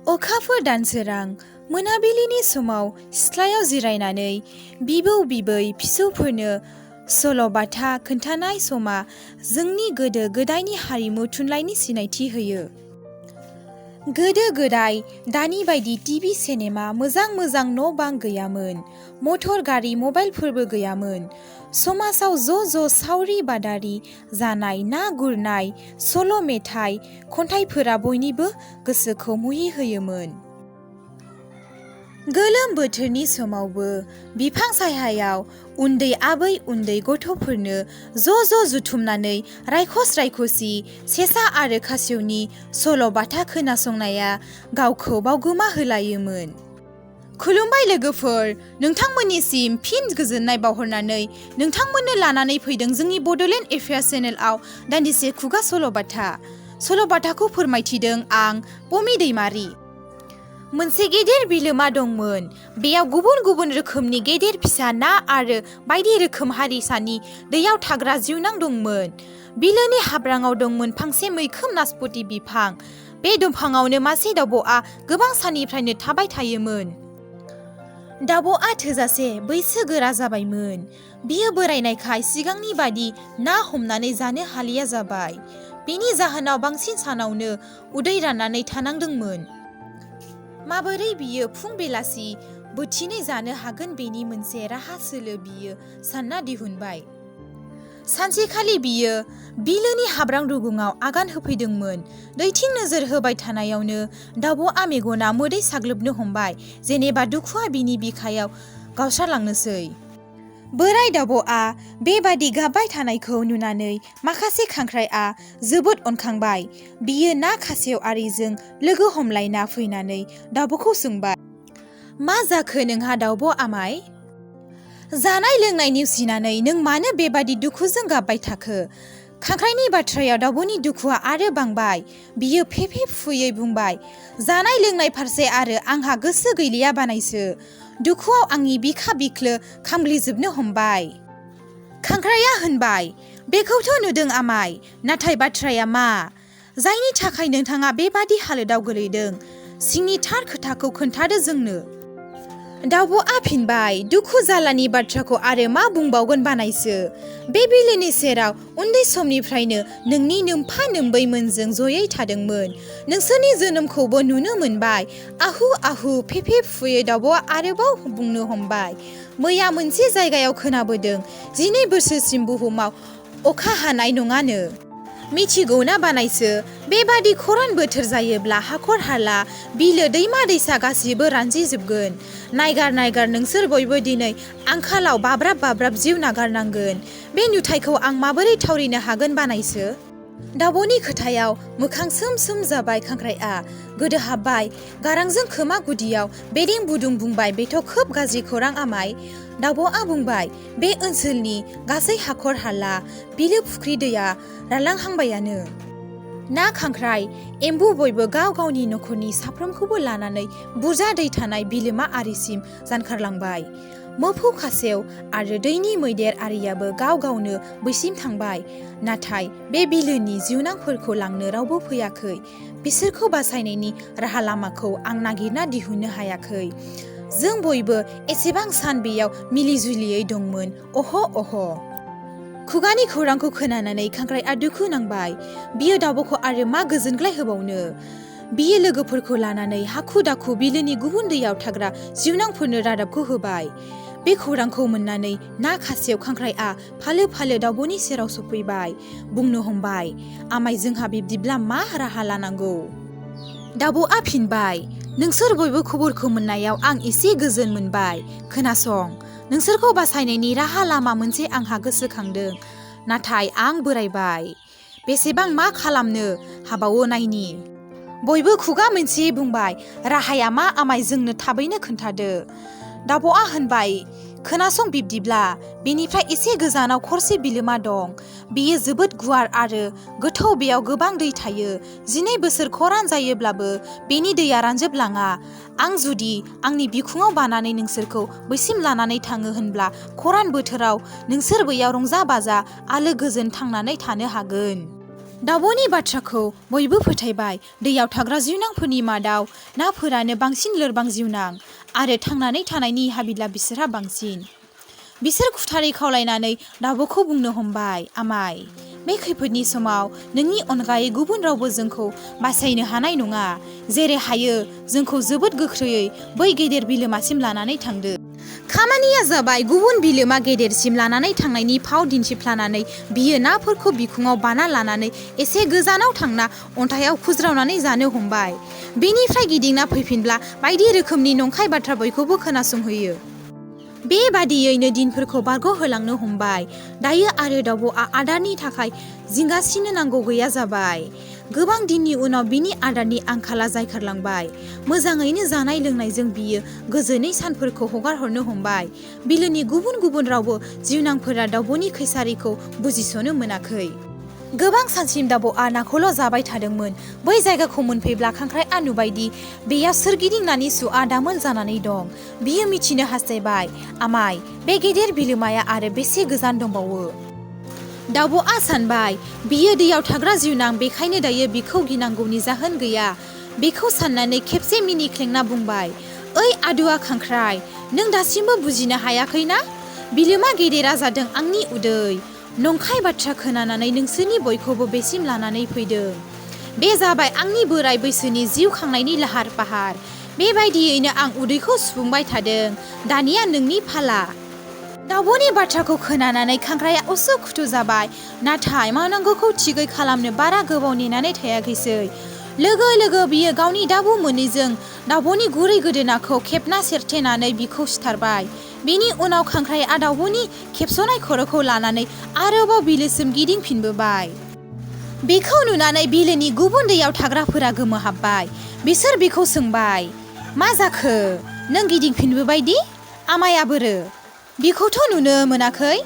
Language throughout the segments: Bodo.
अखाफोर दानसोरां मोनाबिलिनि समाव सिथ्लायाव जिरायनानै बिबौ बिबै फिसौफोरनो सल'बाथा खोन्थानाय समा जोंनि गोदो गोदायनि हारिमु थुनलाइनि सिनायथि होयो। गोदो गोदाय दानि बायदि टिभि सिनेमा मोजां न' बां गैयामोन, मटर गारि मबाइलफोरबो गैयामोन। समाजाव ज' सावरि बादारि जानाय, ना गुरनाय, सल' मेथाइ, खन्थाइफोरा बयनिबो गोसोखौ मुहि होयोमोन। गोलोम बोथोरनि समावबो बिफां सायहायाव उन्दै आबै उन्दै गथ'फोरनो ज' जुथुमनानै रायखसी सेसा आरो खासेवनि सल'बाथा खोनासंनाया गावखौ बावगोमा होलायोमोन। खुलुमबाय लोगोफोर, नोंथांमोननिसिम फिन गोजोननाय बावहरनानै नोंथांमोननो लानानै फैदों जोंनि बड'लेण्ड एफेयार्स चेनेलआव दान्दिसे खुगा सल'बाथाखौ फोरमायथिदों आं पमि दैमारि। मोनसे गेदेर बिलोमा दंमोन। बेयाव गुबुन गुबुन रोखोमनि गेदेर फिसा ना आरो बायदि रोखोम हारिसानि दैयाव थाग्रा जिउनां दंमोन। बिलोनि हाब्राङाव दंमोन फांसे मैखोम नासपति बिफां। बे दंफाङावनो मासे दाउब'आ गोबां साननिफ्रायनो थाबाय थायोमोन। दाउब'आ थोजासे बैसो गोरा जाबायमोन। बियो बोरायनायखाय सिगांनि बादि ना हमनानै जानो हालिया जाबाय। बेनि जाहोनाव बांसिन सानावनो उदै राननानै थानांदोंमोन। माबोरै बियो फुं बेलासि बोथिनै जानो हागोन बेनि मोनसे राहा सोलो बियो सानना दिहुनबाय। सानसेखालि बियो बिलोनि हाब्रां रुगुङाव आगान होफैदोंमोन। दैथिं नोजोर होबाय थानायावनो दाउब'आ मेगना मोदै साग्लोबनो हमबाय, जेनेबा दुखुआ बिनि बिखायाव गावस्रालांनोसै। बोराय दाउब'आ बेबादि गाबबाय थानायखौ नुनानै माखासे खांख्राइआ जोबोद अनखांबाय। बियो ना खासेव आरिजों लोगो हमलायना फैनानै दाउब'खौ सोंबाय, मा जाखो नोंहा दाउब' आमाय? जानाय लोंनाय नेवसिनानै नों मानो बेबादि दुखुजों गाबबाय थाखो? खांख्राइनि बाथ्रायाव दाउब'नि दुखुआ आरो बांबाय। बियो फेफे फुयै बुंबाय, जानाय लोंनाय फारसे आरो आंहा गोसो गैलिया बानायसो। दुखुआव आंनि बिखा बिख्लो खामग्लिजोबनो हमबाय। खांख्राइया होनबाय, बेखौथ' नुदों आमाय, नाथाय बाथ्राया मा? जायनि थाखाय नोंथाङा बेबादि हालोदाव गोलैदों? सिंनि थार खोथाखौ खोन्थादो जोंनो। दाउब'आ फिनबाय, दुखु जालानि बाथ्राखौ आरो मा बुंबावगोन बानायसो। बे बिलोनि सेराव उन्दै समनिफ्रायनो नोंनि नोम्फा नोम्बैमोनजों जयै थादोंमोन। नोंसोरनि जोनोमखौबो नुनो मोनबाय। आहु आहु फेफे फुयै दाउब'आ आरोबाव बुंनो हमबाय, मैया मोनसे जायगायाव खोनाबोदों 12 बोसोरसिम बुहुमाव अखा हानाय नङानो। मिथिगौना बानायसो, बेबादि खरान बोथोर जायोब्ला हाखर हाला, बिलो दैमा दैसा गासिबो रानजिजोबगोन। नायगार नोंसोर बयबो दिनै आंखालाव बाब्राब जिउ नागारनांगोन। बे नुथायखौ आं माबोरै थावरिनो हागोन बानायसो? दाउब'नि खोथायाव मोखां सोम जाबाय खांख्राइआ। गोदोहाबबाय। गारांजों खोमा गुदियाव बेदें बुदुं बुंबाय, बेथ' खोब गाज्रि खौरां आमाय। दाउब'आ बुंबाय, बे ओनसोलनि गासै हाखर हाला, बिलो फुख्रि दैया रानलांहांबायानो। ना खांख्राइ एम्बु बयबो गाव गावनि नखरनि साफ्रोमखौबो लानानै बुरजा दै थानाय बिलोमा आरिसिम जानखारलांबाय। मोफौ खासेव आरो दैनि मैदेर आरियाबो गाव गावनो बैसिम थांबाय। नाथाय बे बिलोनि जिउनांफोरखौ लांनो रावबो फैयाखै। बिसोरखौ बासायनायनि राहा लामाखौ आं नागिरना दिहुननो हायाखै। जों बयबो एसेबां सान बेयाव मिलिजुलियै दंमोन। अह। खुगानि खौरांखौ खोनानानै खांख्राइआ दुखु नांबाय। बियो दाउब'खौ आरो मा गोजोनग्लाय होबावनो? बियो लोगोफोरखौ लानानै हाखु दाखु बिलोनि गुबुन दैयाव थाग्रा जिउनांफोरनो रादाबखौ होबाय। बे खौरांखौ मोननानै ना खासेव खांख्राइआ फालो दाउब'नि सेराव सफैबाय। बुंनो हमबाय, आमाय जोंहा बिब्दिब्ला मा राहा लानांगौ? दाउब'आ फिनबाय, नोंसोर बयबो खबरखौ मोननायाव आं एसे गोजोन मोनबाय। खोनासं, नोंसोरखौ बासायनायनि राहा लामा मोनसे आंहा गोसोखांदों। नाथाय आं बोरायबाय। बेसेबां मा खालामनो हाबावो नायनि। बयबो खुगा मोनसेयै बुंबाय, राहाया मा आमाय जोंनो थाबैनो खोन्थादो। दाउब'आ होनबाय, खोनासं बिब्दिब्ला, बेनिफ्राय एसे गोजानाव खरसे बिलोमा दं। बेयो जोबोद गुवार आरो गोथौ। बेयाव गोबां दै थायो। 12 बोसोर खरान जायोब्लाबो बेनि दैया रानजोबलाङा। आं जुदि आंनि बिखुङाव बानानै नोंसोरखौ बैसिम लानानै थाङो होनब्ला खरान बोथोराव नोंसोर बैयाव रंजा बाजा आलो गोजोन थांनानै थानो हागोन। दाउब'नि बाथ्राखौ बयबो फोथायबाय। दैयाव थाग्रा जिउनांफोरनि मादाव नाफोरानो बांसिन लोरबां जिउनां आरो थांनानै थानायनि हाबिला बिसोरहा बांसिन। बिसोर खुथारै खावलायनानै दाउब'खौ बुंनो हमबाय, आमाय, बे खैफोदनि समाव नोंनि अनगायै गुबुन रावबो जोंखौ बासायनो हानाय नङा। जेरै हायो जोंखौ जोबोद गोख्रैयै बै गेदेर बिलोमासिम लानानै थांदो। खामानिया जाबाय गुबुन बिलोमा गेदेरसिम लानानै थांनायनि फाव दिन्थिफ्लानानै बियो नाफोरखौ बिखुङाव बाना लानानै एसे गोजानाव थांना अन्थाइआव खुज्रावनानै जानो हमबाय। बेनिफ्राय गिदिंना फैफिनब्ला बायदि रोखोमनि नंखाय बाथ्रा बयखौबो खोनासंहोयो। बेबादियैनो दिनफोरखौ बारग'होलांनो हमबाय। दायो आरो दाउब'आ आदारनि थाखाय जिंगासिनो नांगौ गैया जाबाय। गोबां दिननि उनाव बिनि आदारनि आंखाला जायखारलांबाय। मोजाङैनो जानाय लोंनायजों बियो गोजोनै सानफोरखौ हगारहरनो हमबाय। बिलोनि गुबुन गुबुन रावबो जिउनांफोरा दाउब'नि खैसारिखौ बुजिस'नो मोनाखै। गोबां सानसिम दाउब'आ नाखौल' जाबाय थादोंमोन। बै जायगाखौ मोनफैब्ला खांख्राइआ नुबायदि बेयाव सोरगिदिं नानि सुआ दामोल जानानै दं। बियो मिथिनो हास्थायबाय, आमाय, बे गेदेर बिलोमाया आरो बेसे गोजान दंबावो? दाउब'आ सानबाय, बियो दैयाव थाग्रा जिउनां, बेखायनो दायो बिखौ गिनांगौनि जाहोन गैया। बेखौ साननानै खेबसे मिनिख्लेंना बुंबाय, ओइ आदुवा खांख्राइ, नों दासिमबो बुजिनो हायाखै ना? बिलोमा गेदेरा जादों आंनि उदै। नंखाय बाथ्रा खोनानानै नोंसोरनि बयखौबो बेसिम लानानै फैदों। बे जाबाय आंनि बोराय बैसोनि जिउ खांनायनि लाहार फाहार। बेबायदियैनो आं उदैखौ सुफुंबाय थादों। दानिया नोंनि फाला। दाउब'नि बाथ्राखौ खोनानानै खांख्राइआ उसु खुथु जाबाय। नाथाय मावनांगौखौ थिगै खालामनो बारा गोबाव नेनानै थायाखैसै। लोगो लोगो बियो गावनि दाबु मोननैजों दाउब'नि गुरै गोदोनाखौ खेबना सेरथेनानै बिखौ सिथारबाय। बेनि उनाव खांख्राइआ दाउब'नि खेबस'नाय खर'खौ लानानै आरोबाव बिलोसिम गिदिंफिनबोबाय। बेखौ नुनानै बिलोनि गुबुन दैयाव थाग्राफोरा गोमोहाबबाय। बिसोर बिखौ सोंबाय, मा जाखो? नों गिदिंफिनबोबाय दि? आमाया बोरो? बिखौथ' नुनो मोनाखै।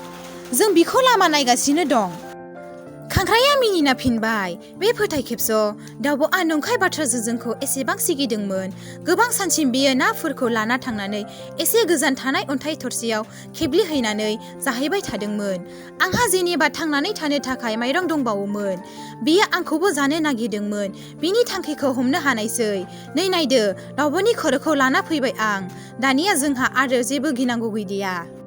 जों बिखौ लामा नायगासिनो दं। खांख्राइआ मिनिना फिनबाय, बे फोथाय खेबस', दाउब'आ नंखाय बाथ्राजों जोंखौ एसेबां सिगिदोंमोन। गोबां सानसिम बियो नाफोरखौ लाना थांनानै एसे गोजान थानाय अन्थाइ थरसेयाव खेब्लिहैनानै जाहैबाय थादोंमोन। आंहा जेनेबा थांनानै थानो थाखाय माइरं दंबावोमोन। बियो आंखौबो जानो नागिरदोंमोन। बिनि थांखिखौ हमनो हानायसै। नै नायदो, दाउब'नि खर'खौ लाना फैबाय आं। दानिया जोंहा आरो जेबो गिनांगौ गैलिया।